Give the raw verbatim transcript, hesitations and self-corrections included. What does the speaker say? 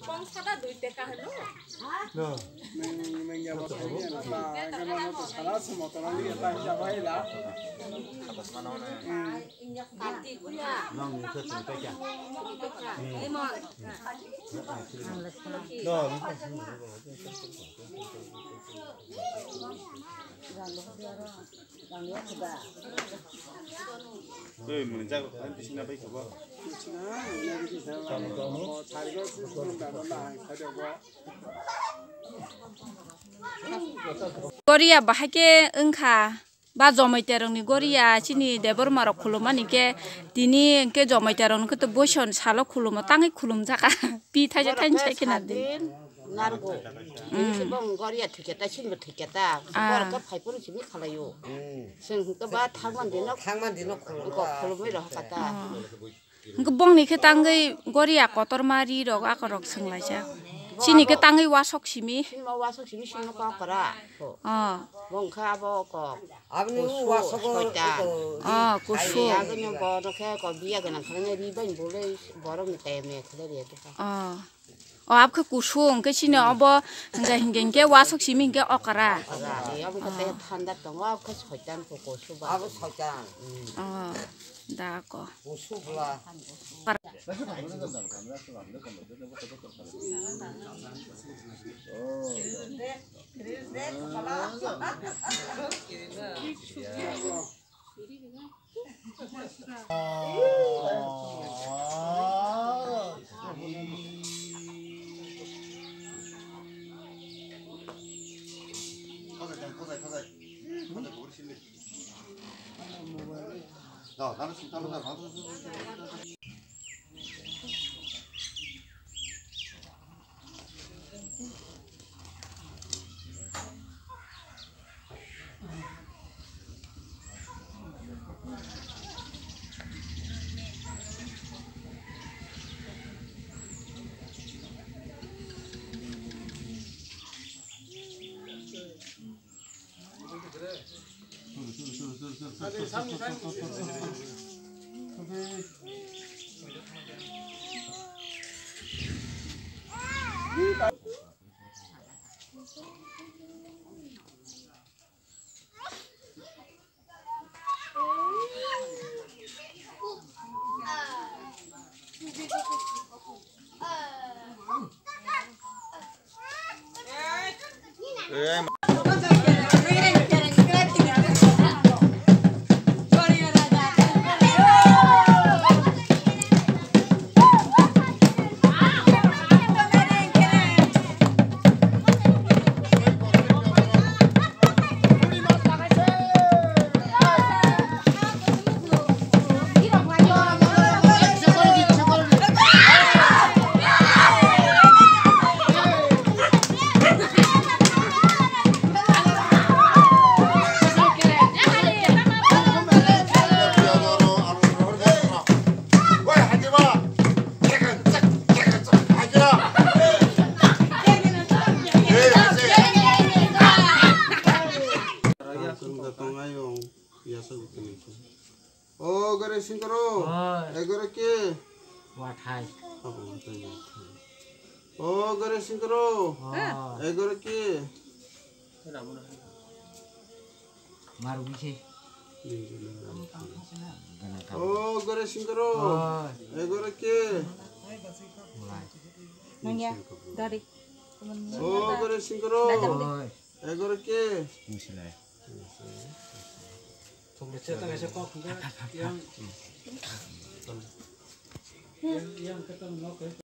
Kong sada dui teka hano. No. Neng, neng ya bos ni ya na ta, ya na na to sala se motor ni ya ta ya bai la. Hmm. Nang ni se tun ta kya? Lemon. No, no. Tei mwnwi jaga khaina bising na bai kha bo. Goria bahai khe wngkha, ba jomoi terong ni goria chini Debbarma rok khulumani khe tini hwnkhe jomoi terong ni khe to boison salo khulumo tangwi khulumjaka pi thaisa thaini sai khe na di. Nargo. Mm. Bong goria thwikhe ta, sinbo thwikhe ta. Ah. Borok khe phai phuru simi khalaio. Mm. Chwng hwnkhe ba thangman dino. Thangman dino khulumkha. Khulumwi rohor kha ta. Ah. Hwnkhe bongni khe tangwi goria kotorma ri rok akorok swnglaijak. Chini khe tangwi wasok simi. Sinbo wasok simi singo kokra. Ah. Bong kha abo kok. Aboni kusu wasok soita. Ah, kusu. Agini bono khe ko biya gana khalai ri bai bolai borok ni time khalai ri. Ah. O abkhe kusung, hwnkhe chini obo hwnkhe, hwnkhe, hwnkhe wasuk simi hwnkhe okra. Okra, eh, obo hwnkhe tei thanda tongo, abkhe soitan khe kusu ba. Abo soitan. O, da ko. Kusu bwla. O gore singkoro. Oi. Egore ke? Wathai. Abo wathai, wathai. O gore singkoro. Oi. Egore ke? Maru bisi. O gore singkoro. Oi. Egore ke? Mulai. Nangya, dari. O gore singkoro. Oi. Egore ke? Musilai.